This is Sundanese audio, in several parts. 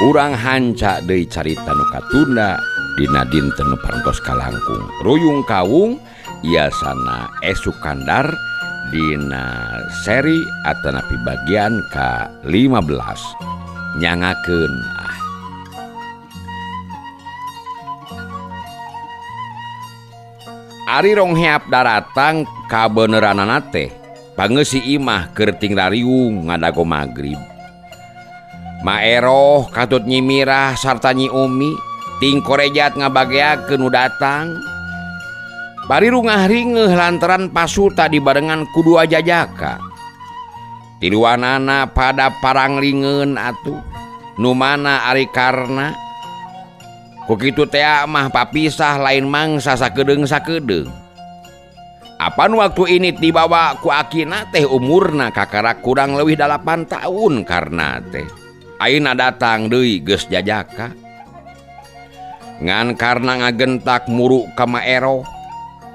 Urang hanca deui carita nu katunda dina dinten nu parantos kalangkung. Ruyung kawung iasana Esukandar dina seri atanapi bagian ka-15 nyangakeun ah. Ari Rongheap daratang kabeneranana teh pangeusi imah keur ting rariung ngadago magrib. Maeroh katut Nyi Mirah sarta Nyi Umi ting korejat ngabageakeun nu datang. Bari rungah ringeuh lantaran pasuta dibarengan ku dua jajaka. Tiluanana pada paranglingeun atuh nu mana ari karna. Ku kitu tea mah papisah lain mangsa sakedeung-sakedeung. Apan waktu ini dibawa ku akina teh umurna kakara kurang leuwih 8 tahun karna teh. Ayeuna datang deui geus jajaka. Ngan karna ngagentak muru ka Maeroh,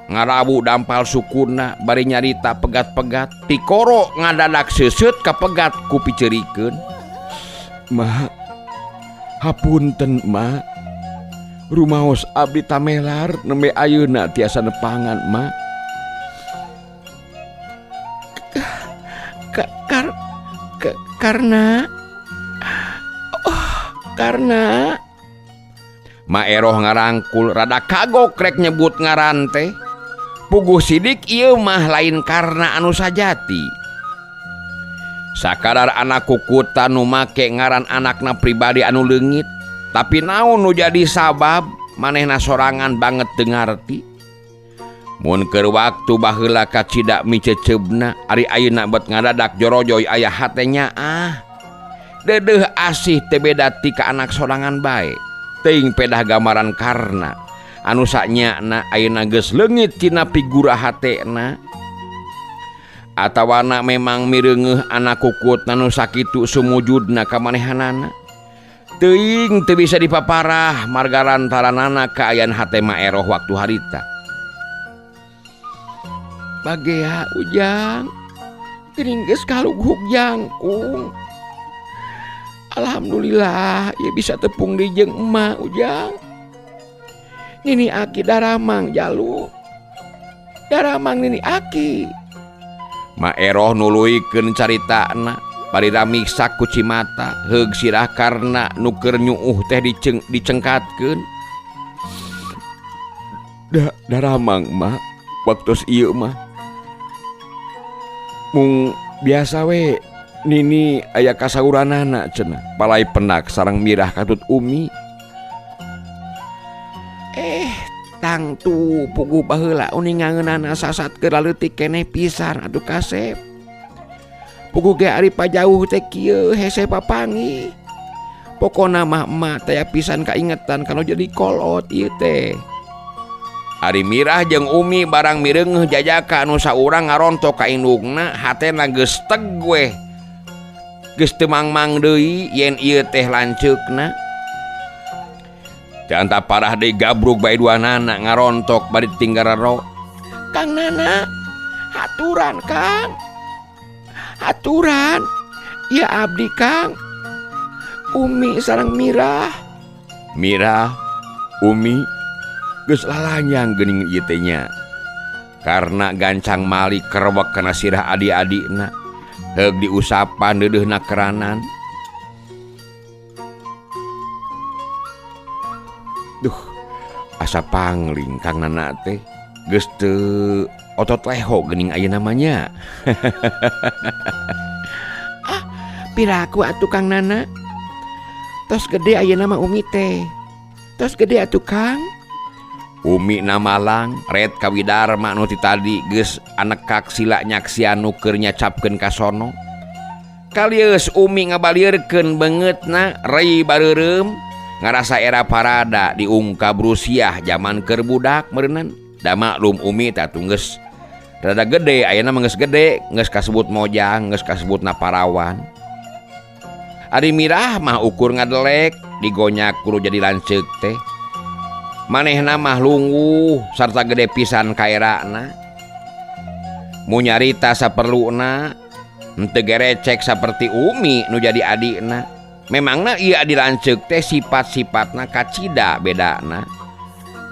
ngarabu dampal sukuna bari nyarita pegat-pegat, pikoro ngadadak seuseut kapegat ku piceurikeun. Ma, hapunten ma. Rumaos abdi tamelar nembe ayeuna tiasa nepangan ma. Karena oh, karena Maeroh ngarangkul rada kagok rek nyebut ngaran teh. Puguh sidik ieu mah lain karna anu sajati. Sakadar anak kukutan nu make ngaran anakna pribadi anu leungit, tapi naon nu jadi sabab manehna sorangan banget teu ngarti. Mun keur waktu baheula kacida miceceubna, ari ayeuna bet ngadadak jorojoy aya hate nyaah. Deudeuh asih teu beda ti ka anak sorangan bae. Teuing pedah gambaran karna anu sanyana ayeuna geus leungit tina figura hatena. Atawana memang mireungeuh anak kukut nu sakitu sumujudna ka manehanana. Teuing teu bisa dipaparah marga lantaranana kaayaan hate Maeroh waktu harita. Bagea Ujang geuning geus kalughug jangkung. Alhamdulillah ieu bisa tepung deui jeung emak Ujang. Nini aki daramang jalu. Daramang nini aki. Maeroh nuluykeun caritana bari ramiksak ku cimata heug sirah karna nu keur nyuuh teh dicengkatkeun. Daramang mah waktos ieu mah mung biasa we nini aya kasauranana cenah palai penak sareng Mirah katut Umi. Tangtu puguh baheula uningangeunana sasat keur laleutik keneh pisan atuh kasep. Puguh ge ari pajauh teh kieu hese papanggih. Pokona mah emak teh pisan kaingetan kana jadi kolot ieu teh. Ari Mirah jeung Umi barang mireungeuh jajaka anu saurang ngarontok ka indungna hatena geus teg weh. Geus teu mangmang deui yen ieu teh lanceukna. Janta parah deui gabrug bae duanana ngarontok bari tinggarero. Kang Nana, haturan Kang. Haturan. Ya abdi Kang. Umi sareng Mirah. Mirah, Umi geus lalanyang geuning ieu teh nya. Karena gancang malik kerewek kana sirah adi-adina. Heug diusapan deudeuhna keranan. Duh, asa pangling Kang Nana teh. Geus teu otot leho geuning ayeuna mah nya. Ah, piraku atuh Kang Nana. Tos gede ayeuna mah Umi teh. Tos gede atuh Kang. Umi na malang red kawidarma nu ti tadi geus anekak sila nyaksian nu keur nyacapkeun ka sono. Kalieus Umi ngabalieurkeun beungeutna rei bareureum ngarasa era parada diungkap Rusiah zaman keur budak meureunnan. Da maklum Umi teh atuh geus rada gede ayeuna mah geus gede geus kasebut mojang geus kasebut na parawan. Ari Mirah mah ukur ngadelek digonyak kudu jadi lanceuk teh. Manehna mah lungguh sarta gede pisan kaerana. Mu nyarita saperluna henteu gerecek saperti Umi nu jadi adikna. Memangna ieu adi lanceuk teh sifat-sifatna kacida bedana.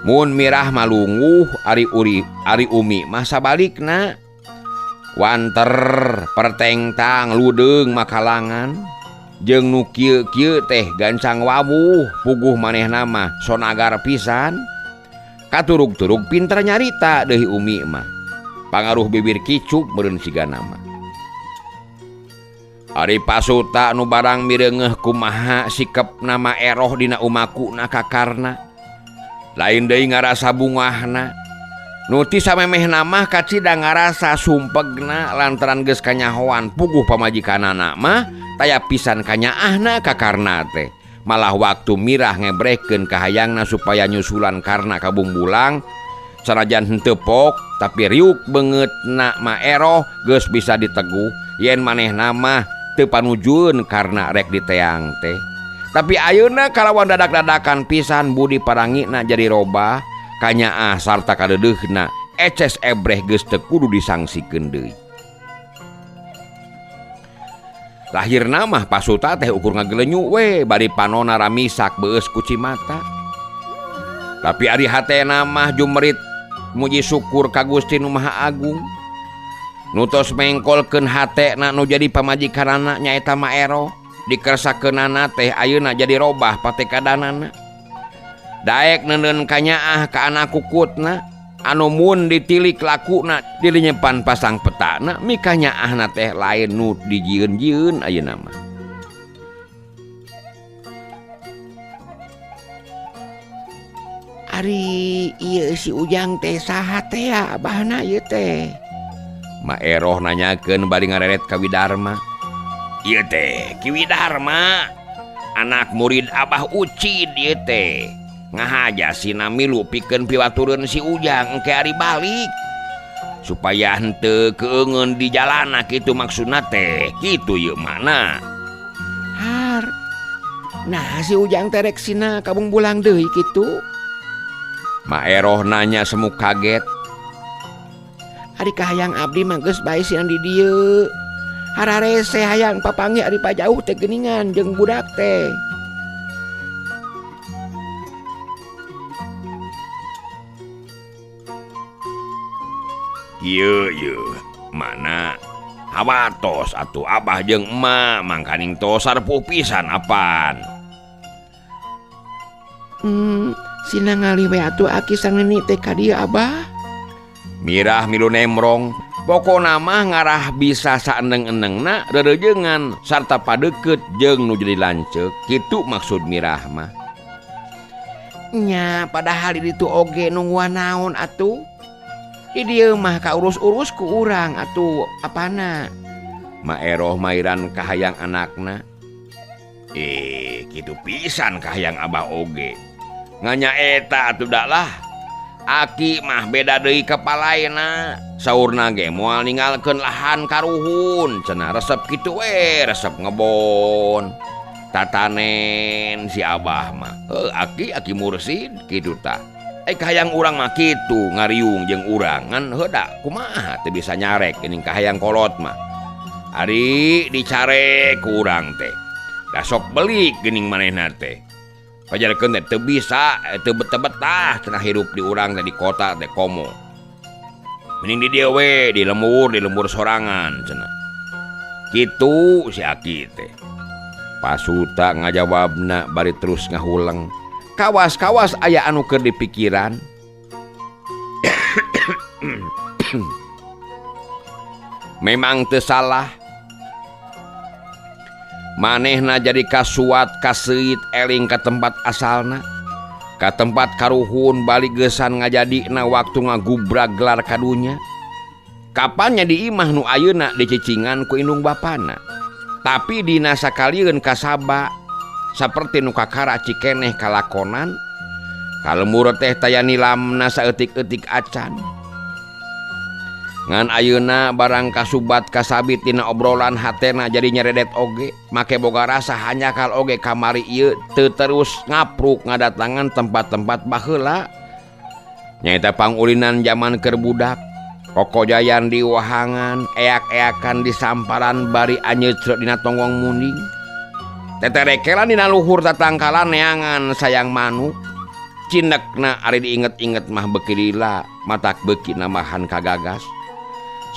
Mun Mirah malunguh ari uri ari Umi mah sabalikna. Wanter pertengtang ludeung makalangan jeung nu kieu-kieu teh gancang wawuh puguh manehna mah sonagar pisan. Katurug-turug pinter nyarita deui Umi mah. Pangaruh bibir kicup meureun sigana mah. Ari Pasuta nu barang mireungeuh kumaha sikep nama eroh dina umakuna ka Karna. Lain deui ngarasa bungahna. Nu ti samemehna mah kacida ngarasa sumpegna lantaran geus kanyahoan puguh pamajikanana mah taya pisan kanyaahna ka Karna teh. Malah waktu Mirah ngebrehkeun kahayangna supaya nyusulan Karna ka Bungbulang, sanajan henteu pok tapi riuk beungeutna ma eroh geus bisa diteguh yen manehna mah teu panujueun karna rek diteang teh. Tapi ayeuna kalawan dadak-dadakan pisan budi parangina jadi robah kanyaah sarta kadeudeuhna eces ebreh geus teu kudu disangsikeun deui. Lahirna mah Pasuta teh ukur ngagelenyu we bari panona ramisak beueus ku cimata. Tapi ari hatena mah jumerit muji syukur ka Gusti Nu Maha Agung. Nu tos mengkolkeun hatena nu jadi pamajikanana nyaeta Ma Eroh, dikersakeunana teh ayeuna jadi robah patekadanana. Daek neuneun kanyaah ka anak kukutna anu mun ditilik lakuna dilinyepan pasang petana mikanyaahna teh lain nu dijieun-jieun ayeuna mah. Ari ieu si Ujang teh saha teh ya abahna ieu teh? Ma Eroh nanyakeun bari ngareret ka Widarma. Ieu teh Ki Widarma, anak murid Abah Ucid ieu teh. Ngahaja sina milu pikeun piwatureun si Ujang engke ari balik supaya henteu keungeun di jalana kitu maksudna teh kitu ieu mana. Har. Nah si Ujang teh rek sina ka Bungbulang deui kitu. Ma Eroh nanya semu kaget. Ari kahayang abdi mah geus bae sina di dieu. Hararese hayang papanggih ari pajauh teh geuningan jeung budak teh. Ieu ieu mana hawatos atuh abah jeung emak mangkaning tos sarpuh pisan apan. Sina ngalih we atuh aki sangneni teh ka dieu abah. Mirah milu nemrong, pokona mah ngarah bisa saendeng-endengna rereujeungan sarta padeukeut jeung nu jadi lanceuk kitu maksud Mirah mah. Nya padahal di ditu oge nungguan naon atuh. Di dieu mah kaurus-urus ku urang atuh apana. Ma Eroh mairan kahayang anakna. Kitu pisan kahayang abah oge. Nganya eta atuh dak lah. Aki mah beda deui kepalaena. Saurna ge moal ninggalkeun lahan karuhun, cenah resep kitu we, resep ngebon. Tatanen si abah mah. Heuh aki aki mursid kitu tah. Kahayang urang mah kitu ngariung jeung urang ngan heuda kumaha teu bisa nyarek geuning kahayang kolot mah. Ari dicarek ku urang teh. Da sok belik geuning manehna teh. Pajarkeun teh teu bisa teu betah-betah cenah hirup di urang teh di kota teh komo. Mending di dieu we di lembur sorangan cenah. Kitu si aki teh. Pasuta ngajawabna bari terus ngahuleng. Kawas-kawas aya anu keur dipikiran. Memang teu salah. Manehna jadi kasuat kaseuit eling ka tempat asalna. Ka tempat karuhun balik geusan ngajadina waktu ngagubrag gelar kadunya. Kapannya di imah nu ayeuna dicicingan ku indung bapana. Tapi dina sakalieun kasaba saperti nu kakara cikeneh kalakonan kalembur teh taya nilamna saeutik-eutik acan. Ngan ayeuna barang kasubat kasabit dina obrolan hatena jadi nyeredet oge, make boga rasa hanjakal oge kamari ieu teu terus ngapruk ngadatangan tempat-tempat baheula. Nyaeta pangulinan jaman keur budak, kokojayan di wahangan, eak-eakan di samparan bari anyeut dina tonggong munding. Teterekelan dina luhur tatangkalan neangan sayang manuk. Cinekna ari diinget-inget mah beuki lila, matak beuki nambahan kagagas.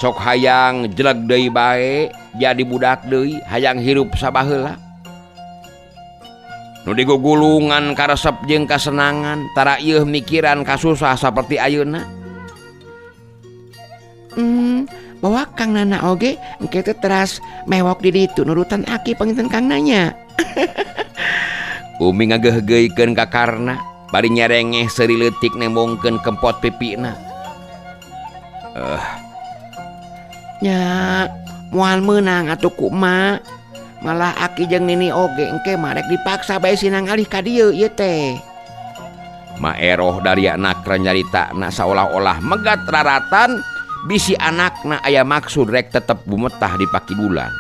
Sok hayang jeleg deui bae, jadi budak deui, hayang hirup sabaheula. Nu digugulungan karesep jeung kasenangan, tara ieuh mikiran kasusah saperti ayeuna. Bawa Kang Nana oge engke teh teras mewok di ditu nurutan aki panginten Kang nanya. Umi ngageuhgeuikeun ka Karna, bari nyerengeh seuri leutik nembongkeun kempot pipina. Nya moal meunang atuh ku emak. Malah aki jeung nini oge engke mah rek dipaksa bae sinang alih ka dieu ieu teh. Maeroh dari anak nyaritakna saolah-olah megat raratan bisi anakna aya maksud rek tetep bumetah di pakidulan.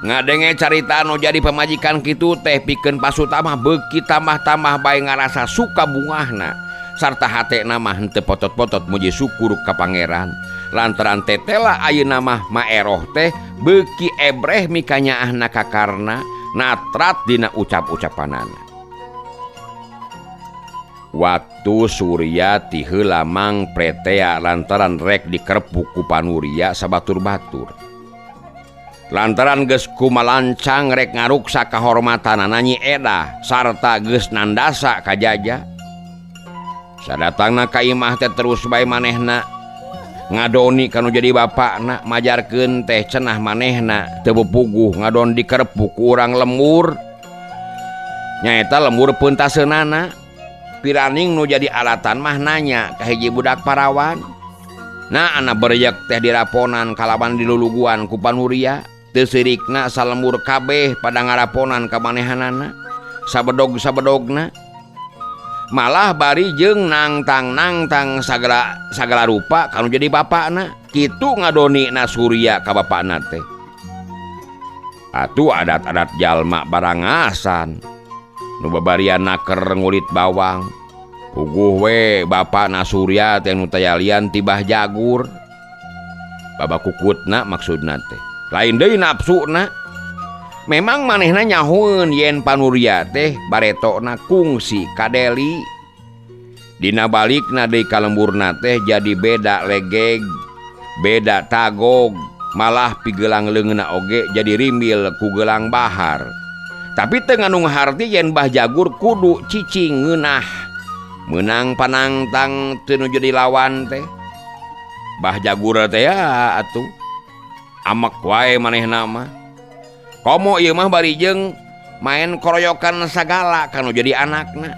Ngadenge carita anu jadi pamajikan kitu teh pikeun Pasuta mah beuki tambah-tambah bae ngarasa suka bungahna sarta hatena mah henteu potot-potot muji syukur ka pangeran. Lantaran tetela ayeuna mah Maeroh teh beuki ebreh mikanyaahna ka Karna natrat dina ucap-ucapanana. Waktu Surya ti heula mang pretea lantaran rek dikerpuk ku Panuria sabatur-batur. Lantaran geus kumalancang rek ngaruksa kahormatanana Nyi Edah sarta geus nandasa ka Jaja. Sadatangna ka imah teh terus bae manehna ngadoni kanu jadi bapakna, majarkeun teh cenah manehna teu puguh ngadon dikerpuk ku urang lembur. Nyaeta lembur peuntaseunana. Piraning nu jadi alatan mah nanya ka hiji budak parawan. Nah anak berjek teh diraponan kalawan diluluguan ku Panuria. Teu sirikna salembur kabeh pada ngaraponan ka manehanana. Sabedog-sabedogna. Malah bari jeung nangtang-nangtang sagala rupa kanu jadi bapakna. Kitu ngadoni na Surya ka bapakna teh. Atuh adat-adat jalma barangasan. Nu babarian naker ngulit bawang. Puguh we bapakna Surya teh nu tayalian tibah Jagur. Baba kukutna maksudna teh. Lain deui nafsuna. Memang manehna nyahueun yen Panuria teh baretona kungsi kadeli. Dina balikna deui ka lemburna teh jadi beda legeg, beda tagog, malah pigelang leungeunna oge jadi rimbil ku gelang bahar. Tapi teu ngandung harti yen Bah Jagur kudu cicing ngeunah. Meunang panangtang teu nu jadi lawan teh. Bah Jagur teh ya atuh. Amek wae manehna mah. Komo ieu mah bari jeung main koroyokan sagala kanu jadi anakna.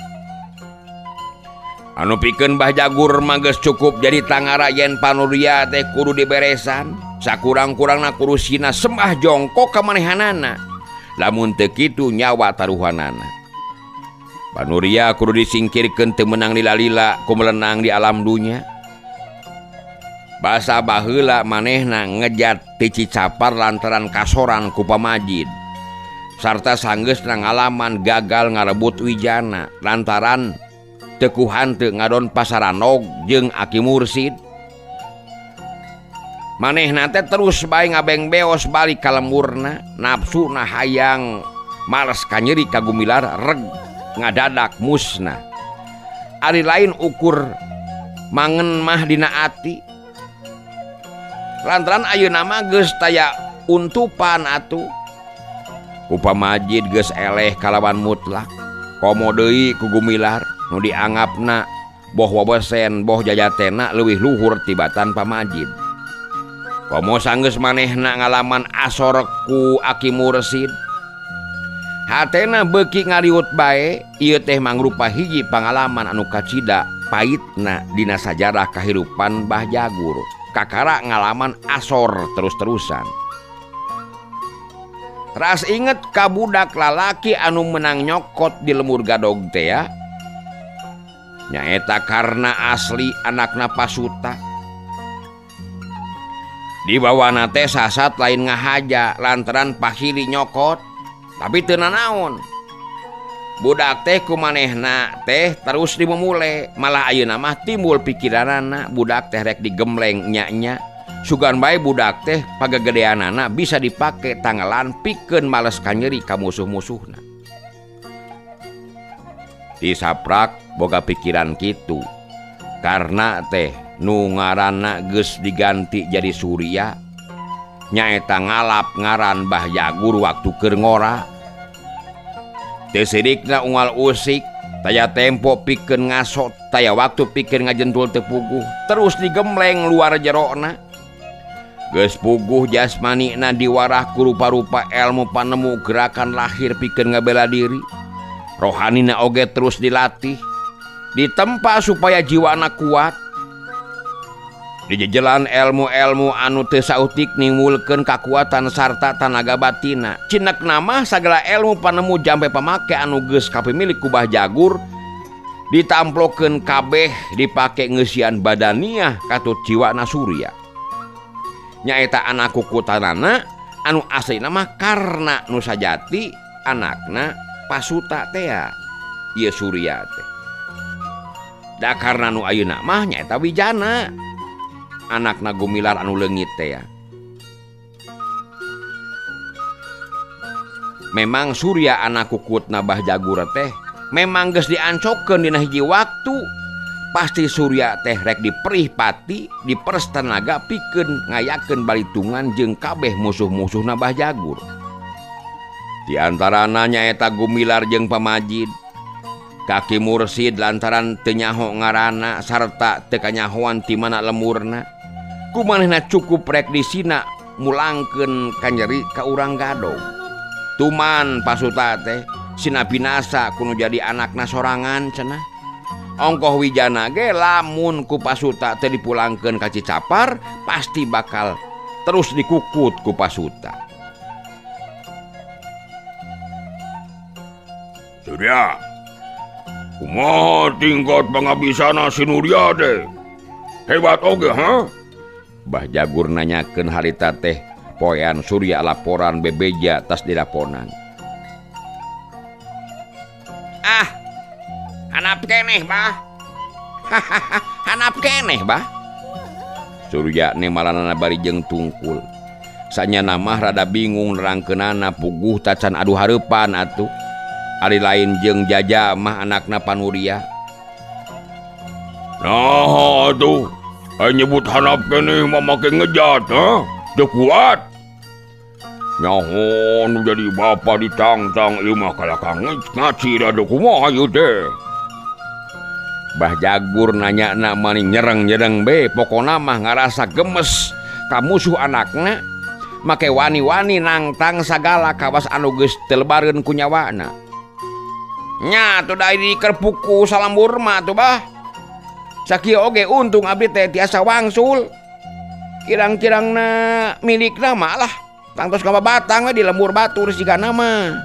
Anu pikeun Bah Jagur mah geus cukup jadi tangara yen Panuria teh kudu diberesan. Sakurang-kurangna kurusina sembah jongkok ka manehanana. Lamun teu kitu nyawa taruhanana. Panuria kudu disingkirkeun teu meunang lila-lila ku melenang di alam dunya. Basa baheula manehna ngejat ti Cicapar lantaran kasoran ku pamajid. Sarta sanggeusna ngalaman gagal ngarebut wijana lantaran teu kuhanteu ngadon pasaranog jeung Aki Mursid. Manehna teh terus bae ngabengbeos balik ka lemburna, nafsuna hayang males kanyeri ka Gumilar reg ngadadak musna. Ari lain ukur mangen mah dina ati. Lantaran ayeuna mah geus taya untupan atuh. Ku pamajid geus eleh kalawan mutlak. Komo deui ku Gumilar nu dianggapna boh wawesen boh jajatena leuwih luhur tibatan pamajid. Komo sanggeus manehna ngalaman asor ku Aki Mursid. Hatena beuki ngaliut bae, ieu teh mangrupa hiji pangalaman anu kacida paitna dina sajarah kahirupan Bah Jagur. Kakara ngalaman asor terus-terusan. Ras inget ka budak lalaki anu menang nyokot di lemur gadog teh ya. Nyaeta karena asli anakna Pasuta. Dibawana teh sasat lain ngahaja lantaran pahili nyokot, tapi teu nanaon. Budak teh kumanehna teh terus dimumule, malah ayeuna mah timbul pikiranana budak teh rek digembleng nya-nya Sugan bae budak teh pagagedeanana bisa dipake tangelan pikeun males kanyeri ka musuh-musuhna. Disaprak boga pikiran kitu. Karena teh nu ngaranna geus diganti jadi Surya. Nyaeta ngalap ngaran Bah Jagur waktu keur ngora. Teu sirikna unggal usik, taya tempo pikeun ngasot, taya waktu pikeun ngajentul teu puguh, terus digembleng luar jerona. Geus puguh jasmanina diwarah ku rupa-rupa ilmu panemu gerakan lahir pikeun ngabela diri. Rohanina oge terus dilatih, ditempa supaya jiwana kuat. Dijejelan ilmu-ilmu anu teu sautik nimbulkeun kakuatan sarta tanaga batina. Cinek nama sagala ilmu panemu jampe pamake anu geus kapimilik ku Bah Jagur ditamplokeun kabeh dipake ngeusian badaniah katut jiwana Surya. Nyaeta anak kukutanana anu aslina mah karna nu sajati anakna Pasuta tea ieu Surya teh. Da karna nu ayeuna mah nyaeta Wijana anakna Gumilar anu leungit tea. Memang Surya anak kukutna Bah Jagur teh memang geus diancokeun dina hiji waktu. Pasti Surya teh rek diperih pati, diperes tenaga pikeun ngayakeun balitungan jeung kabeh musuh-musuhna Bah Jagur. Di antarana nyaeta Gumilar jeung Pamajid. Kaki Mursid lantaran teu nyaho ngaranna sarta teu kanyahoan ti mana lemurna. Kumanehna cukup rek disina mulangkeun kanyeri ka urang gadog. Tuman Pasuta teh sina binasa kudu jadi anakna sorangan cenah. Ongkoh Wijana ge lamun ku Pasuta teh dipulangkeun ka Cicapar pasti bakal terus dikukut ku Pasuta. Surya, kumaha tingkat pangabisana si Nurya teh? Hebat oge, ha? Bah Jagur nanyakeun harita teh poean Surya laporan bebeja tas dilaponan. Ah, hanap keneh, Bah. Hanap keneh, Bah. Surya ne malanana bari jeung tungkul. Sanyana mah rada bingung nerangkeunana puguh tacan adu hareupan atuh. Ari lain jeung Jaja mah anakna Panuria. Nah atuh, ai nyebut hanap keneh mah make ngejat, ha? Teu kuat. Nyaho nu jadi bapa ditangtang ieu mah kalakah ngaci da kumaha ieu teh. Bah Jagur nanyana mani nyereng-nyereng be, pokona mah ngarasa gemes ka musuh anakna, make wani-wani nangtang sagala kawas anu geus teu lebareun ku nyawana. Nya atuh da dikerpuku salambur mah atuh Bah. Sakieu oge untung abdi teh tiasa wangsul. Kirang-kirangna milikna mah lah tangtos ka batang we di lembur batur sigana mah.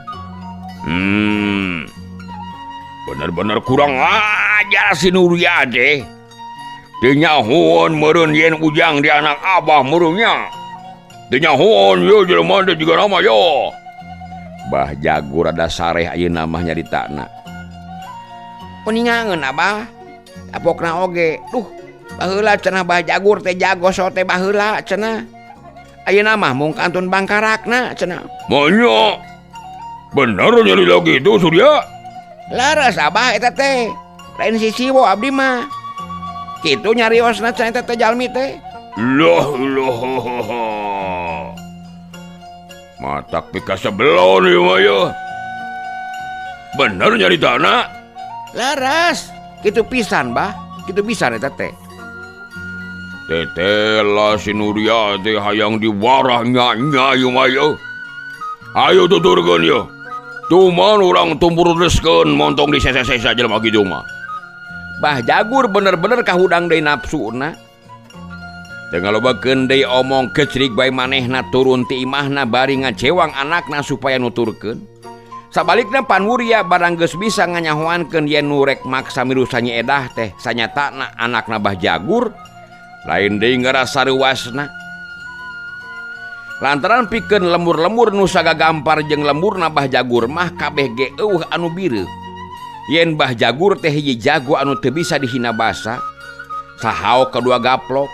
Bener-bener kurang ajar si Nurya teh. Teu nyahoan meureun yen Ujang di anak abah meureunnya. Teu nyahoan ye jelema teh jiga nama yo. Bah Jagur rada sareh ayeuna mah nyaritana. Uningangeun Abah. Apokna oge. Duh, baheula cenah Bah Jagur teh jago sote baheula cenah. Ayeuna mah mung kantun bangkarakna cenah. Manya. Bener nyari lagi itu Surya. Laras Abah eta teh. Lain sisiwo abdi mah. Kitu nyariosna cenah eta teh jalmi teh. Loh loh. Matak pika sebelon ieu mah ye. Bener nyaritana? Laras, kitu pisan Bah, kitu pisan eta teh. Tetela si Nurya teh hayang diwarah nya-nya ieu mah ye. Ayo tuturkeun ye. Tuman urang tumpurdeskeun montong di sesa-sesa jelema kitu mah. Bah Jagur bener-bener kahudang deui nafsuna. Teu ngalobakeun deui omong kecrik bae manehna turun ti imahna bari ngacewang anakna supaya nuturkeun. Sabalikna Panwurya barang geus bisa nganyahoankeun yen nu rek maksa milu sanyeedah teh sanyatana anakna Bah Jagur lain deui ngarasa reuasna. Lantaran pikeun lemur-lemur nu sagagampar jeung lemurna Bah Jagur mah kabeh ge eueuh anu bireuh. Yen Bah Jagur teh hiji jago anu teu bisa dihina basa, sahao kadua gaplok.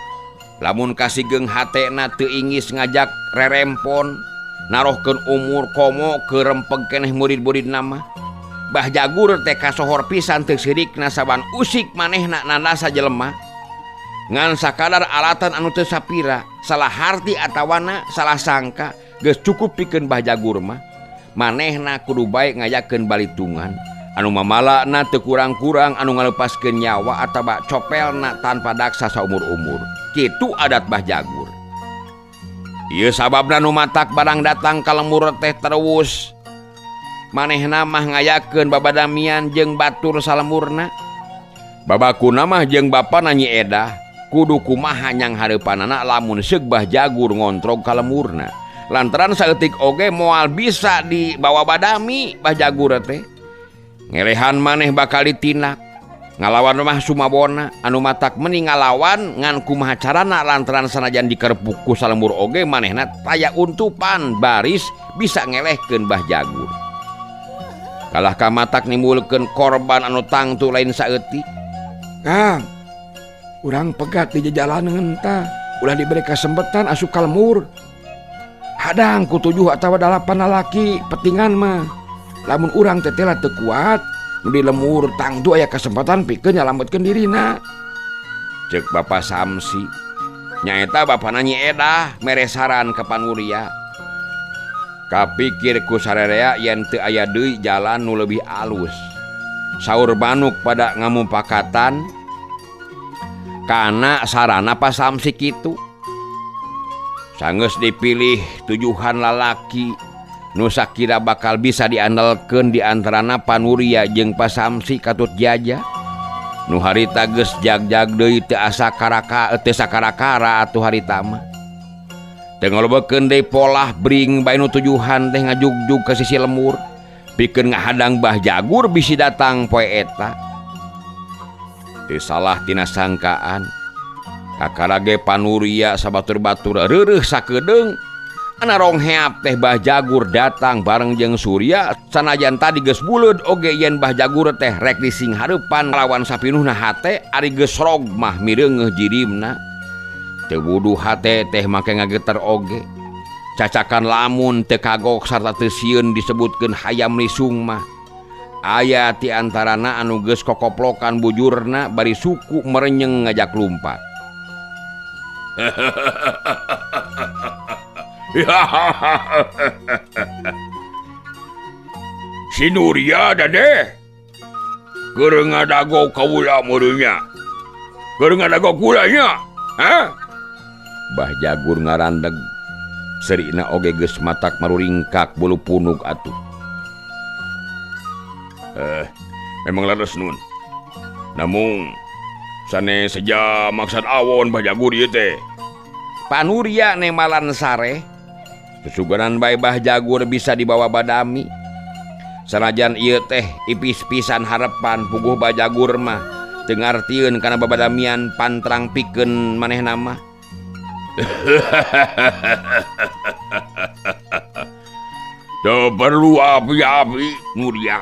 Lamun kasigeng hatena teu ingis ngajak rerempon narohkeun umur komo keur rempeg keneh murid-muridna mah. Bah Jagur teh kasohor pisan teu sirikna saban usik manehna nandasa jelema. Ngan sakadar alatan anu teu sapira, salah harti atawana salah sangka geus cukup pikeun Bah Jagur mah. Manehna kudu bae ngayakeun balitungan anu mamalana teu kurang-kurang anu ngalepaskeun nyawa atawa copelna tanpa daksa saumur-umur. Kitu adat Bah Jagur. Ieu sababna nu matak barang datang ka lembur teh terus. Manehna mah ngayakeun babadamian jeung batur salemburna. Babakuna mah jeung bapana Nyi Edah kudu kumaha nyang hareupanana lamun seug Bah Jagur ngontrog ka lemburna. Lantaran saeutik oge moal bisa dibawa badami Bah Jagur teh. Ngelehan maneh bakal ditindak. Ngalawan mah sumabona anu matak meni ngalawan ngan kumaha carana lantaran sanajan dikerpuk ku salembur oge manehna taya untupan baris bisa ngelehkeun Bah Jagur. Kalah ka matak nimbulkeun korban anu tangtu lain saeutik. Kang, urang pegat di jajalaneun tah, ulah diberi kesempatan asup ka lembur. Hadang ku 7 atawa 8 lalaki petingan mah. Lamun urang teh teh teu kuat, nu di lemur tangtu aya kesempatan pikeun nyalametkeun dirina. Ceuk Bapak Samsi. Nyaeta bapana Nyi Edah mere saran ka Panuria. Kapikir ku sarerea yen teu aya deui jalan nu leuwih alus. Saur manuk pada ngamupakatan kana sarana Pak Samsi kitu. Sanggeus dipilih tujuhan lalaki nu sakira bakal bisa diandalkeun di antarana Panuria jeung Pak Samsi katut jaja. Nu harita geus jag-jag deui teu asa karaka teu sakarakara atuh harita mah. Teu ngalobekeun deui polah bring bae nu tujuhan teh ngajugjug ka sisi lemur pikeun ngahadang Bah Jagur bisi datang poe eta. Teu salah tina sangkaan. Kakara ge Panuria sabatur-batur reureuh sakedeung. Ana rongheap teh Bah Jagur datang bareng jeung Surya sanajan tadi geus buleud oge yen Bah Jagur teh rek dising hareupan lawan sapinuhna hate ari geus rog mah mireungeuh jirimna. Teu wuduh hate teh make ngageter oge. Cacakan lamun teu kagok sarta teu sieun disebutkeun hayam lisung mah. Aya ti antarana anu geus kokoplokan bujurna bari suku merenyeng ngajak lumpat. Si Nuria deh keur ngadago kaula meureunnya. Keur ngadago kulanya. Hah? Bah Jagur ngarandeg. Serina oge geus matak maruringkak bulu punuk atuh. Memang leres nun. Namun sane seja maksad awon Bah Jagur ieu teh. Panuria nemalan sare. Susuganan bae Bah Jagur bisa dibawa badami. Sanajan ieu teh ipis pisan harepan puguh Bah Jagur mah teu ngartieun kana babadamian pantrang pikeun manehna mah. Teu perlu api-api Nuria.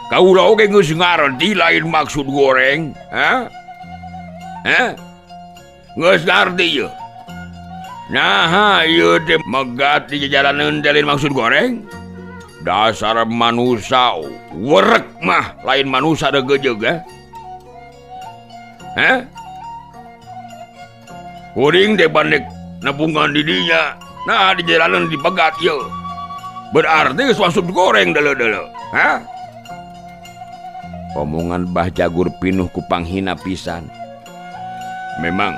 Kaula oge geus ngarti lain maksud goreng, ha? Hah? Geus ngarti ieu. Nah, ieu teh megat di jalanan teh lain maksud goreng. Dasar manusa werek mah lain manusa degejeug eh. Hah? Kuring teh bandek nepungan di dinya. Nah, di jalanan dipegat ieu. Berarti geus maksud goreng deuleu-deuleu. Hah? Omongan Bah Jagur pinuh ku panghina pisan. Memang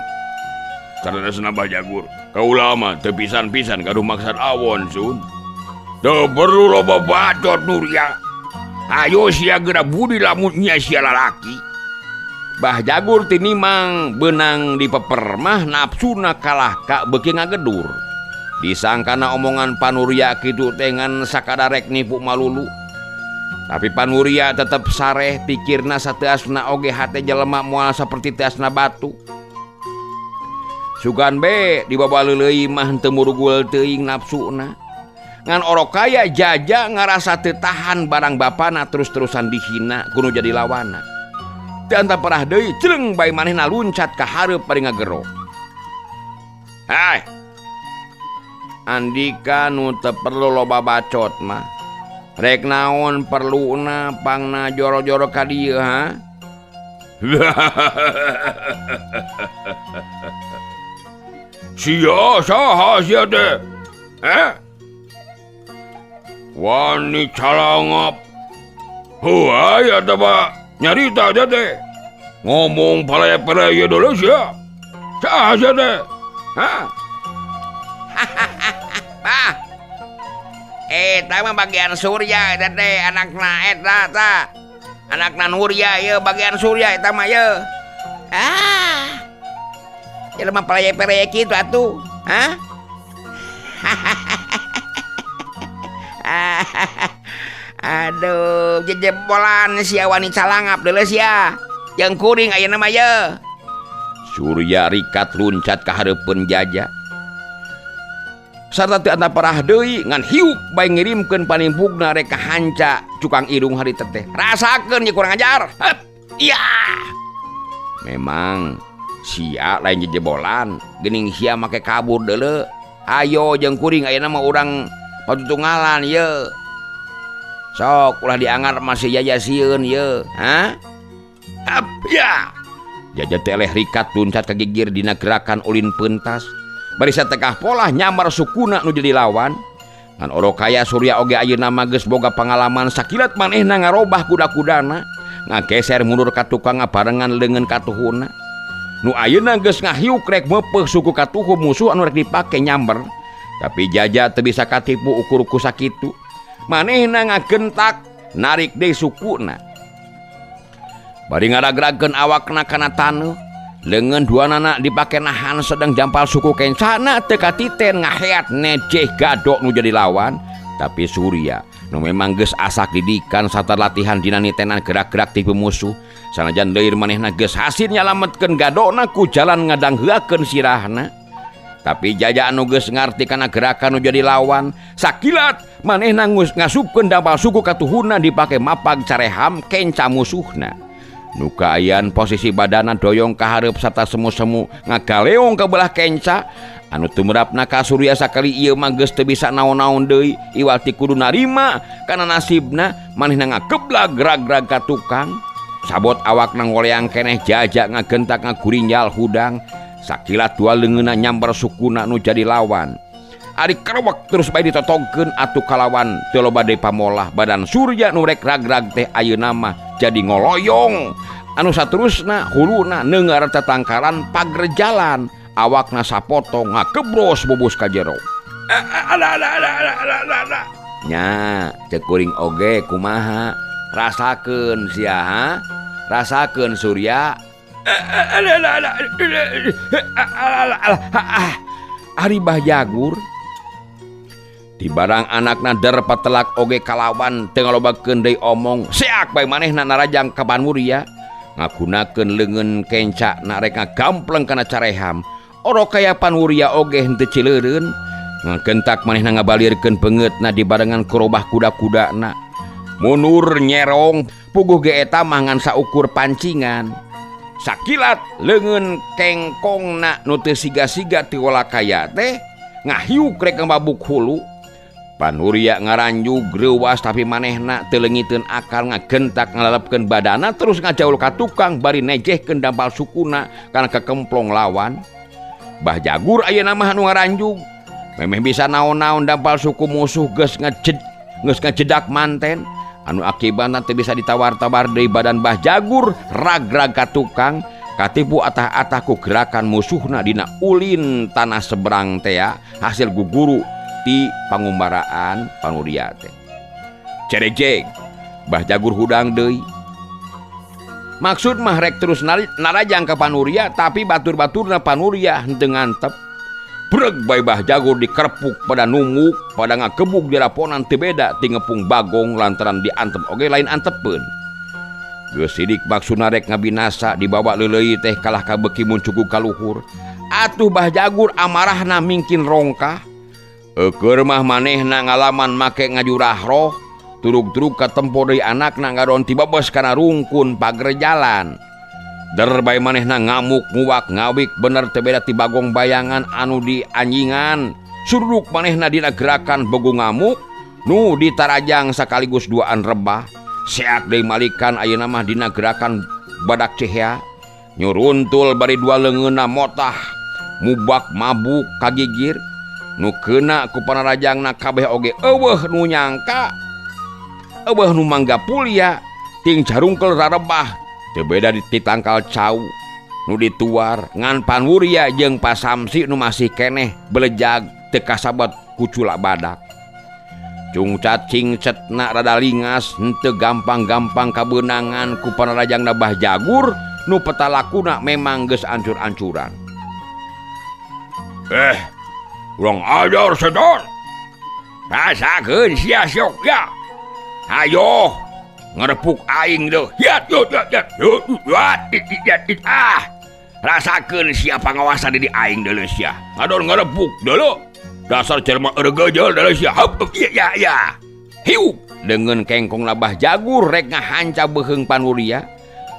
sanesna Bah Jagur, kaula mah teu pisan-pisan gaduh maksad awon sun. Teu perlu loba bacot Nuria. Ayo sia geura budi lamun nya sia lalaki. Bah Jagur tinimang beunang dipeper mah nafsuna kalah ka beuki ngagedur. Disangkana omongan Panuria kitu teh ngan sakadarek nipu malulu. Tapi Panuria tetep sareh pikirna sateasna oge hate jelema moal saperti teasna batu. Sugan be dibawa leuleui mah henteu murugul teuing nafsuna. Ngan orok kaya jaja ngarasa teu tahan barang bapana terus-terusan dihina kudu jadi lawana. Teu antaparah deui celeng bae manehna luncat ka hareup bari ngagero. Hai. Andika nu teu perlu loba bacot mah. Rek naon perluna pangna joro-joro ka dieu ha? Sia saha sia teh? Eh? Wani calangap. Heuh aya teh ba nyarita teh teh. Ngomong palaya-palaya dulu sia. Saha sia teh? Hah? Bah. Eta mah bagian Surya eta teh anakna eta ta. Anakna Nurya ieu bagian Surya eta mah ye. Ah. Jelema palaya-palaya kitu atuh. Hah? Aduh, jejebolan sia wani calangap deuleu sia. Jeung kuring ayeuna mah ye. Surya rikat luncat ka hareupeun Jaja. Sarta teu antaparah deui ngan hiuk bae ngirimkeun panimpugna rek kahanca cukang irung harita teh. Rasakeun ye kurang ajar. Hep. Iya. Memang sia lain jejebolan, geuning sia make kabur deuleu. Ayo jeung kuring ayeuna mah urang patutunggalan ye. Sok ulah diangar masih Jaja sieun ye. Ha? Hep. Ya. Jaja teh eleh rikat luncat ka gigir dina gerakan ulin pentas. Bari satekah polah nyamar sukuna nu jadi lawan. Ngan orokaya Surya oge ayeuna mah geus boga pangalaman sakilat manehna ngarobah kuda-kudana, ngageser mundur ka tukang ngabarengan leungeun katuhuna. Nu ayeuna geus ngahiuk rek meupeuh suku katuhu musuh anu rek dipake nyamber. Tapi Jaja teu bisa katipu ukur ku sakitu. Manehna ngagentak narik deui sukuna. Bari ngaragragkeun awakna kana taneuh. Leungeun duanana dipake nahan sedang jampal suku kencana teu katiten ngaheat nejeh gadok nu jadi lawan. Tapi Surya nu memang geus asak didikan sarta latihan dina nitenan gerak-gerak tipu musuh. Sanajan leuir manehna geus hasil nyalametkeun gadokna ku jalan ngadangheuakeun sirahna. Tapi Jaja anu geus ngarti kana gerakan nu jadi lawan, sakilat manehna ngasupkeun dampal suku katuhuna dipake mapag careham kenca musuhna. Nu kaayaan posisi badana doyong ka hareup sarta semu-semu ngagaleong ka belah kenca anu tumrapna ka Surya sakali ieu mah geus teu bisa naon-naon deui iwal ti kudu narima kana nasibna manehna ngageblag grag-grag ka tukang sabot awakna ngoleang keneh Jaja ngagentak ngagurinjal hudang sakilat dua leungeunna nyamber sukuna nu jadi lawan. Ari kerewek terus bae ditotongkeun atuh kalawan teu loba deui pamolah badan Surya nu rek rag-rag teh ayeuna mah jadi ngoloyong anu saterusna huluna neungar tatangkaran pagerjalan awakna sapotong ngakebros bubus ka jero. Nya ceuk kuring oge kumaha rasakeun sia ha? Rasakeun Surya. Ari Bah Jagur di barang anakna der patelak oge kalawan teu ngalobakeun deui omong seak bae manehna narajang ka Panurya ngagunakeun leungeun kenca na rek ngagampleng kana careham. Orokaya Panurya oge henteu cileureun ngagentak manehna ngabalirkeun beungeutna dibarengan kurobah kuda-kudana munur nyerong puguh ge eta mah ngan saukur pancingan. Sakilat leungeun kengkongna nu teu siga-siga ti walakaya teh ngahiuk rek ngababuk hulu. Panurya ngaranjug reuwas tapi manehna teu leungiteun akal ngagentak ngalalepkeun badana terus ngajaul ka tukang bari nejehkeun dampal sukuna kana kekemplong lawan. Bah Jagur ayeuna mah anu ngaranjug memeh bisa naon-naon dampal suku musuh geus ngajedak manten anu akibatna teu bisa ditawar-tawar deui badan Bah Jagur rag-rag ka tukang katipu atah-atah ku gerakan musuhna dina ulin tanah seberang tea hasil guguru ti pangumbaraan Panurya teh. Cerejeg Bah Jagur hudang deui. Maksud mah rek terus narajang ka Panurya tapi batur-baturna Panurya henteu ngantep. Breg bae Bah Jagur dikerpuk pada nunguk pada ngagebug diraponan teu beda ti ngepung bagong lantaran diantem oge lain antepeun. Geus sidik maksudna rek ngabinasa dibawa leuleuy teh kalah ka beuki muncugug ka luhur. Atuh Bah Jagur amarahna mingkin rongkah. Eueur mah manehna ngalaman make ngajurah roh turug-turug katempo deui anakna ngaron tibabes kana rungkun pagerjalan. Der bae manehna ngamuk nguwak ngawik bener teu beda ti bagong bayangan anu dianjingan. Suruduk manehna dina gerakan begu ngamuk nu ditarajang sakaligus duaan rebah. Seak deui malikan ayeuna mah dina gerakan badak cehea. Nyuruntul bari dua leungeunna motah mubak mabuk kagigir. Nu keuna ku panarajangna kabeh oge eueuh nu nyangka. Eueuh nu mangga pulia ting carungkel rarebah. Teu beda di tangkal cau nu dituar ngan Panwurya jeung Pasamsi nu masih keneh belejag teu kasabat ku culak badak. Cungcat cingcetna rada lingas henteu gampang-gampang kabeunangan ku panarajangna Bah Jagur nu petalakuna memang geus ancur-ancuran. Urang ajar setan. Rasakeun sia sok ya. Hayo ngerepuk aing deuh. Yat yut yat yat. Yut yat yat yat. Ah. Rasakeun sia pangawasan di aing deuleu sia. Ngadon ngerepuk deuleu. Dasar jelema eureugeujeul deuleu sia. Hup ya ya ya. Hiu deungeun kengkong Bah Jagur rek ngahanca beuheung Panwurya.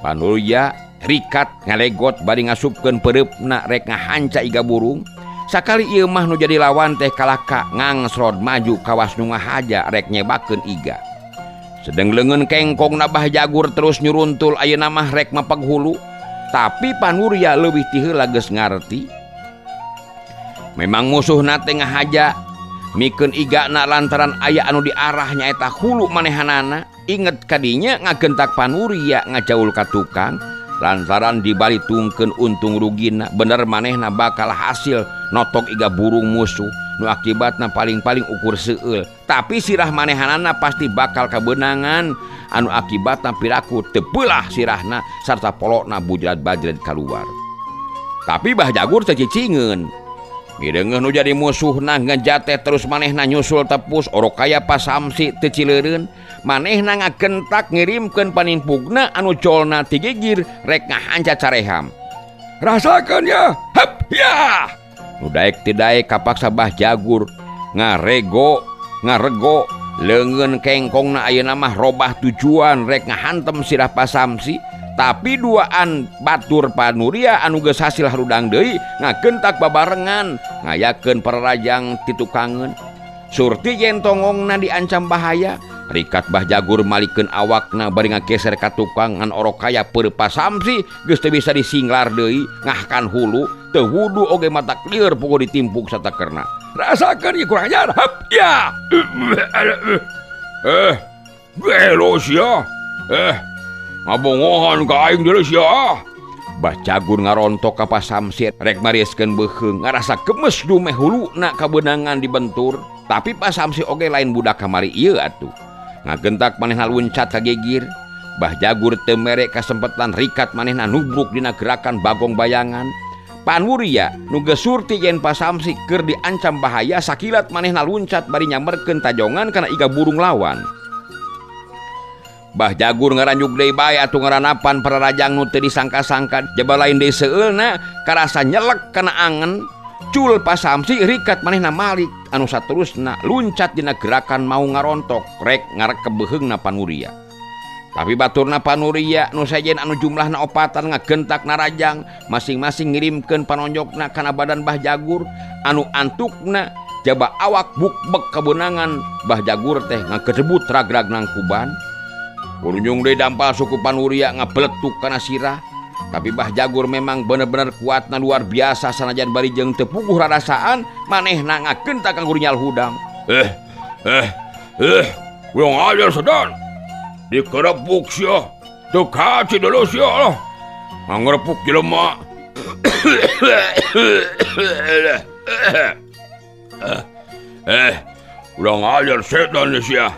Panwurya rikat ngalegot bari ngasupkeun peureupna rek ngahanca iga burung. Sakali ieu mah nu jadi lawan teh kalaka ngangsrod maju kawas nu ngahaja rek nyebakeun iga. Sedeng leungeun kengkong Bah Jagur terus nyuruntul ayeuna mah rek mapag hulu. Tapi Panwurya leuwih ti heula geus ngarti. Memang musuhna teh ngahaja mikeun igana lantaran aya anu diarah nyaeta hulu manehanana. Inget kadinya ngagentak Panwurya ngajaul ka tukang lantaran dibalitungkeun untung rugina bener manehna bakal hasil notok iga burung musuh nu akibatna paling-paling ukur seueul. Tapi sirah manehanana pasti bakal kabeunangan anu akibatna piraku teu beulah sirahna sarta polokna bujrat-bajret kaluar. Tapi Bah Jagur teu cicingeun. Mideungeuh nu jadi musuhna ngejateh terus manehna nyusul tepus orok kaya Pasamsi teu cileureun. Manehna ngagentak ngirimkeun panimpugna anu colna ti gigir rek ngahanca careham. Rasakeun ya. Hep ya. Nu daek teu daek kapaksa Bah Jagur ngarego leungeun kengkongna ayeuna mah robah tujuan rek ngahantem sirah Pasamsi. Tapi duaan batur Panwurya anu geus hasil harudang deui ngagentak babarengan ngayakeun pararajang ti tukangeun. Surti yen tongongna diancam bahaya, rikat Bah Jagur malikeun awakna bari ngageser ka tukang ngan orok kaya peur Pasamsi geus teu bisa disinglar deui ngahkan hulu teu wudu oge mata lieur puguh ditimpuk satakerna. Rasakeun ieu kurang ajar. Hep ya. Gelo sia. Ngabongohan ka aing deuleu sia. Bah Jagur ngarontok ka Pasamsi rek marieskeun beuheung ngarasa gemes dumeh huluna kabeunangan dibentur. Tapi Pasamsi oge lain budak kamari ieu atuh. Ngagentak manehna luncat ka gigir. Bah Jagur teu mere kasempetan rikat manehna nubruk dina gerakan bagong bayangan. Panwurya nu geus surti yen Pasamsi keur diancam bahaya sakilat manehna luncat bari nyamberkeun tajongan kana iga burung lawan. Bah Jagur ngaranjuk deui bae atuh ngaranapan pararajang nu teu disangka-sangka jaba lain deui seueulna karasa nyelek kana angen. Cul Pasamsi rikat manehna malik anu saterusna luncat dina gerakan mau ngarontok rek ngarekeb beuheungna Panwurya. Tapi baturna Panwurya nu sejen anu jumlahna opatan ngagentak narajang masing-masing ngirimkeun panonjokna kana badan Bah Jagur anu antukna jaba awak bukbek kabeunangan Bah Jagur teh ngagedebut ragrag nangkuban. Kurunjung deui dampal suku Panwurya ngabeletuk kana sirah. Tapi Bah Jagur memang bener-bener kuatna luar biasa sanajan bari jeung teu puguh rarasaan manehna ngagentak kanggo nyal hudang. Urang ajar sedan. Dikerepuk sia. Teu kaci deuleu sia lah. Ngangrepuk jelema. Urang ajar setan sia.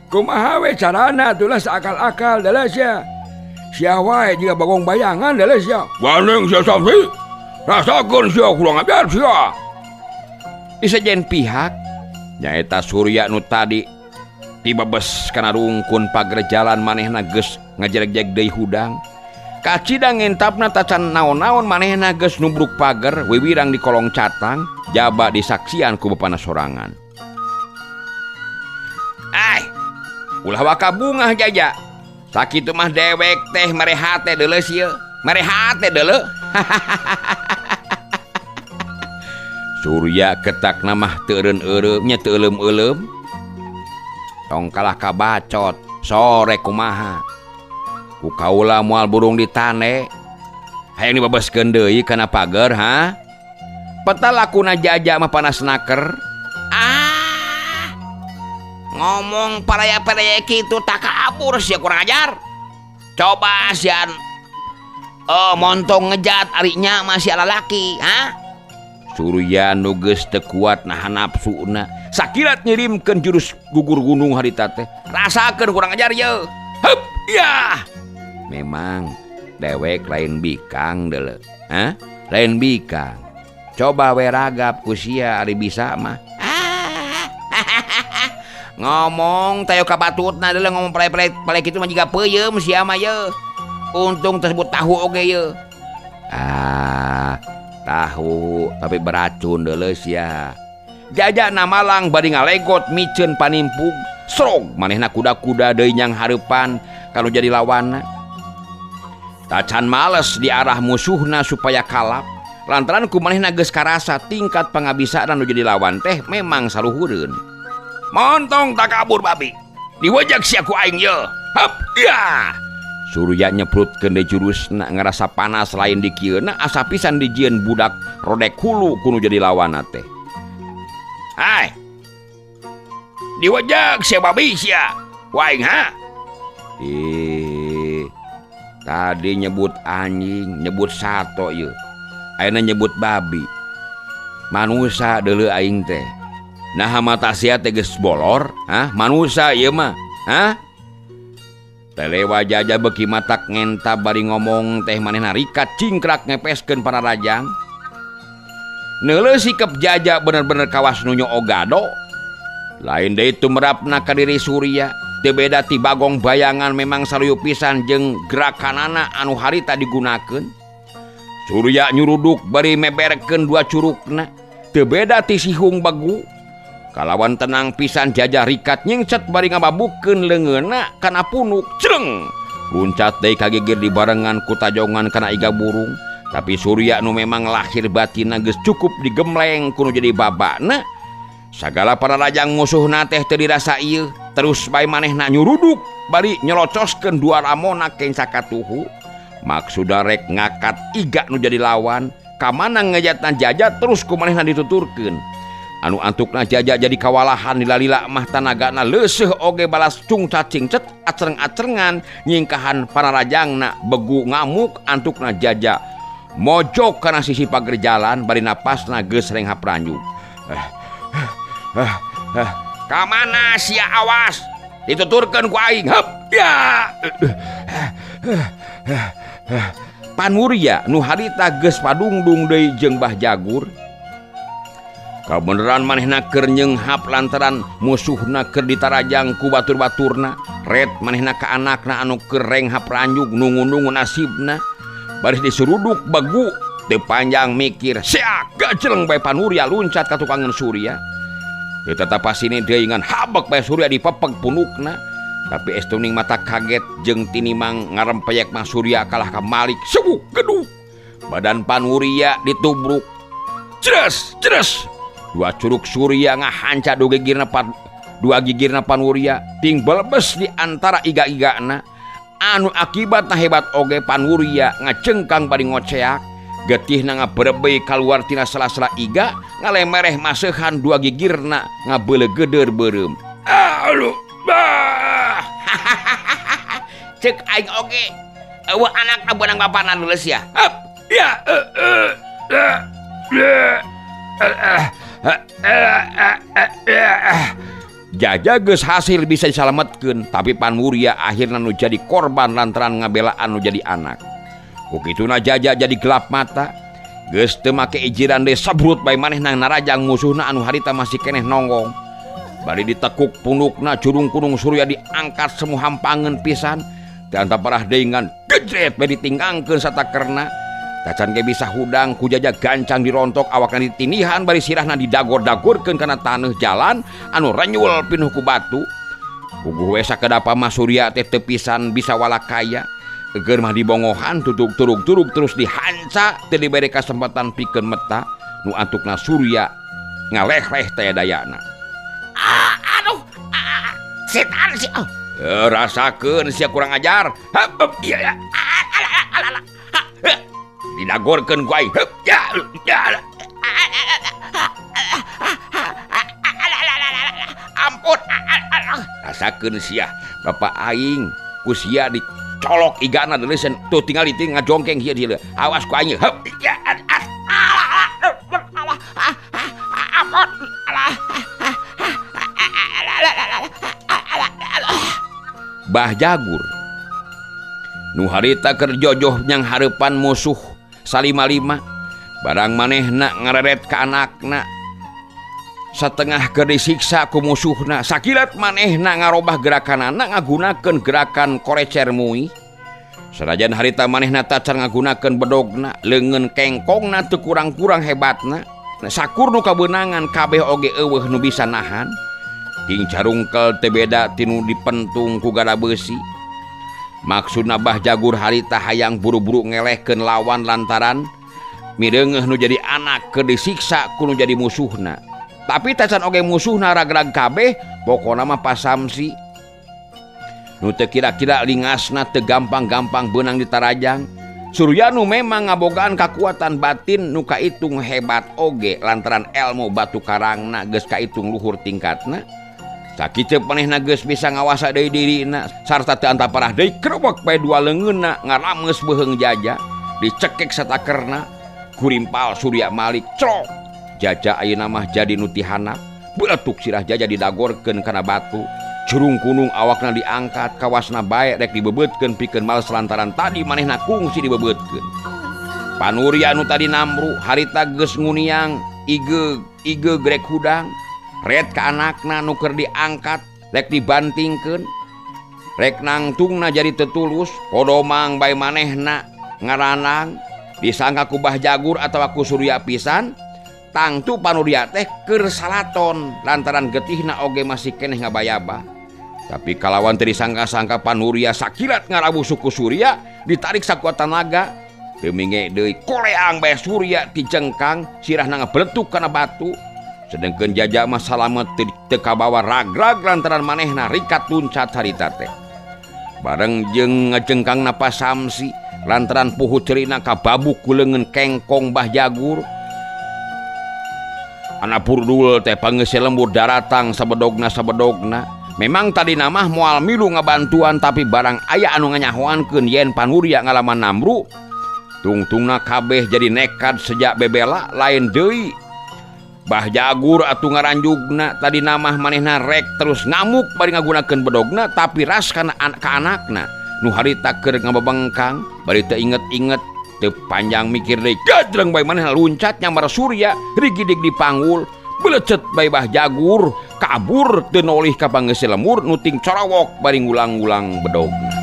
Kumaha we carana atulah saakal-akal deuleu sia. Sia wae jiga bagong bayangan deuleu sia. Gandeng sia Samsi. Rasakeun sia kurang ajar sia. Di sejen pihak nyaeta Surya nu tadi tibabes kana rungkun pager jalan manehna geus ngajeregjeg deui hudang. Kacida ngentapna tacan naon-naon manehna geus nubruk pager wiwirang di kolong catang jaba disaksian ku bapana sorangan. Ai, ulah waka bungah jaja. Sakitu mah dewek teh mere hate deuleu sia. Mere hate deuleu. Surya ketakna mah teu eureun-eureum nya teu euleum-euleum. Tong kalah kabacot sore kumaha. Ku kaula moal burung ditane. Hayang dibabaskeun deui kana pager ha? Peta lakuna Jaja mah panas naker. Ah. Ngomong paraya-paraya kitu tak kabur sia kurang ajar. Coba sian. Oh, montong ngejat arinya masih lalaki, ha? Surya nu geus teu kuat nahan nafsuna. Sakilat ngirimkeun jurus gugur gunung harita teh. Rasakeun kurang ajar ye. Hup, ya. Memang dewek lain bikang deuleu. Hah? Lain bikang. Coba we ragap ku sia ari bisa mah. Ngomong tayo ka batutna deuleu ngomong pale-pale kitu mah jiga peuyeum sia mah ye. Untung tersebut tahu oge ye. Ah, tahu tapi beracun deuleu sia. Jajana malang bari ngalegot miceun panimpug. Srog manehna kuda-kuda deui nyang hareupan kalau jadi lawanna. Tacan males di arah musuhna supaya kalap. Lantaran ku manehna geus karasa tingkat pangabisaan nu jadi lawan teh memang saluhureun. Montong takabur babi. Diwajak sia ku aing ye. Hap, ya. Surya nyeprutkeun deui jurusna ngarasa panas lain di kieuna asa pisan dijieun budak rodek hulu ku nu jadi lawanna teh. Hai. Diwajak sia babi sia. Ku aing ha. Ih. Tadi nyebut anjing, nyebut sato ieu. Ayeuna nyebut babi. Manusa deuleu aing teh. Naha mata sia teh geus bolor, hah? Manusa ieu mah, hah? Telewa Jaja beuki matak ngenta bari ngomong teh manehna rikat cingkrak ngepeskeun pararajang. Neuleuh sikep Jaja bener-bener kawas nu nyoo gado. Lain deui tumerapna ka diri Surya. Teu beda ti bagong bayangan memang saluyu pisan jeung gerakanana anu harita digunakeun. Surya nyuruduk bari meberkeun dua curugna. Teu beda ti sihung begu. Kalawan tenang pisan Jaja rikat nyingcet bari ngababukeun leungeunna kana punuk. Creng! Luncat deui kagigir dibarengan ku tajongan kana iga burung. Tapi Surya nu memang lahir batinna geus cukup digemleng ku nu jadi babana. Sagala pararajang musuhna teh teu dirasa ieu. Terus bae manehna nyuruduk bari nyelocoskeun dua ramona kenca katuhu. Maksuda rek ngakat iga nu jadi lawan. Kamana ngejatna Jaja terus ku manehna dituturkeun. Anu antukna Jaja jadi kawalahan dilalila mah tanagana leuseuh oge balas cungcat-cingcet acereng-acerengan nyingkahan pararajangna begu ngamuk antukna Jaja mojok kana sisi pager jalan bari napasna geus renghap ranjug. Kamana sia awas dituturkeun ku aing. Heup ya. Panurya nu harita geus padungdung deui jeung Bah Jagur. Kabeneran manehna keur nyeunghap lantaran musuhna keur ditarajang ku batur-baturna. Ret manehna ka anakna anu keur renghap ranjug nungu-nungu nasibna. Baris disuruduk begu teu panjang mikir siak gajeleng bae Panurya luncat ka tukangan Surya. Teu tatapasini deui ngan habek bae Surya dipepeg punukna. Tapi estuning mata kaget jeung tinimang ngarempeyek mah Surya kalah ka Malik sewuk geduk. Badan Panurya ditubruk. Jres jres. Dua curug Surya ngahanca dua gigirna Panurya ting belebes di antara iga-igana. Anu akibatna hebat oge Panurya ngacengkang bari ngoceak. Getihna ngaberebei kaluar tina sela-sela iga ngalemereh maseuhan dua gigirna ngabeuleugeudeur beureum. Aduh, bah. Cek aing oge eueuh anakna beunang bapana leuleus ya. Heup, ya. Jaja geus hasil bisa disalametkeun, tapi Panurya akhirna nu jadi korban lantaran ngabelaan nu jadi anak. Ku kituna Jaja jadi gelap mata. Geus teu make ijiran deui sabrut bae manehna narajang musuhna anu harita masih keneh nonggong. Bari ditekuk punukna curung kunung Surya diangkat semu hampangeun pisan. Teu antaparah deui ngan gejret bae ditinggangkeun satakerna. Tacan ge bisa hudang ku Jaja gancang dirontok awakna ditinihan bari sirahna didagor-dagorkeun kana taneuh jalan anu renyul pinuh ku batu. Puguh we sakedapa mah Surya teh teu pisan bisa walakaya. Keur mah dibongohan tutuk turug-turug terus dihanca teu dibere kasempatan pikeun meta nu antukna Surya ngaleh-leh teh dayana. Aduh, setan sih. Rasakeun sia kurang ajar. Hup, iya, didagorkeun ku aing. Hup, ya, ya. Ampun. Rasakeun sia, bapak aing ku sia dicolok igana deuleuseun. Tuh tinggal di ngajongkeng ieu dieu. Awas ku aing. Hup, ya. Ampun. Bah Jagur nu harita keur jojoh nyang hareupan musuh salima-lima barang manehna ngareret ka anakna satengah keur disiksa ku musuhna sakilat manehna ngarobah gerakanana ngagunakeun gerakan korecer mui sanajan harita manehna tacan ngagunakeun bedogna leungeun kengkongna teu kurang-kurang hebatna sakur nu kabeunangan kabeh oge eueuh nu bisa nahan. Ting carungkel teu beda tinu dipentung ku gada beusi. Maksudna Bah Jagur harita hayang buru-buru ngelehkeun lawan lantaran mireungeuh nu jadi anak keur disiksa ku nu jadi musuhna. Tapi tacan oge musuhna ragrag kabeh, pokona mah pasamsi. Nu teu kira-kira lingasna teu gampang-gampang beunang ditarajang. Surya nu memang ngabogaan kakuatan batin nu kaitung hebat oge lantaran elmu batu karangna geus kaitung luhur tingkatna. Sakitu manehna geus bisa ngawasa deui dirina sarta teu antaparah deui krewek bae dua leungeunna ngarameus beuheung Jaja dicekek satakerna kurimpal Surya Malik crok. Jaja ayeuna mah jadi nu tihanap beletuk sirah Jaja didagorkeun kana batu. Curung kunung awakna diangkat kawasna bae rek dibebeutkeun pikeun males lantaran tadi manehna kungsi dibebeutkeun. Panuria nu tadi namru harita geus nguniang igeug igeug rek hudang ret ka anakna nu keur diangkat rek dibantingkeun rek nangtungna jadi teu tulus kodomang bae manehna ngaranang disangka ku Bah Jagur atawa ku Surya pisan. Tangtu Panuria teh keur salaton lantaran getihna oge masih keneh ngabayaba. Tapi kalawan teu disangka-sangka Panuria sakilat ngarabu suku Surya ditarik sakuat tanaga teu minge deui koleang bae Surya ti jengkang sirahna ngabeletuk kana batu. Sedengkeun Jaja mah salamet teu kabawa ragrag lantaran manehna rikat luncat harita teh. Bareng jeung ngajengkangna Pasamsi lantaran puhu cerina kababuk ku leungeun kengkong Bah Jagur. Anak purdul teh pangeuseuh lembur daratang sabedogna. Memang tadi namah moal milu ngabantuan tapi barang aya anu nganyahoankeun yen Panuria ngalaman namru. Tungtungna kabeh jadi nekat sejak bebela lain deui. Bah Jagur atuh ngaranjugna tadi namah manehna rek terus ngamuk bari ngagunakeun bedogna tapi ras kana ka anakna. Nu harita keur ngababengkang bari teu inget-inget teu panjang mikir deui gajreng bae manehna luncat nyambar Surya rigidig dipanggul belecet bae Bah Jagur kabur teu nolih ka pangeuseuh lemur nu ting corowok bari ngulang-ngulang bedogna.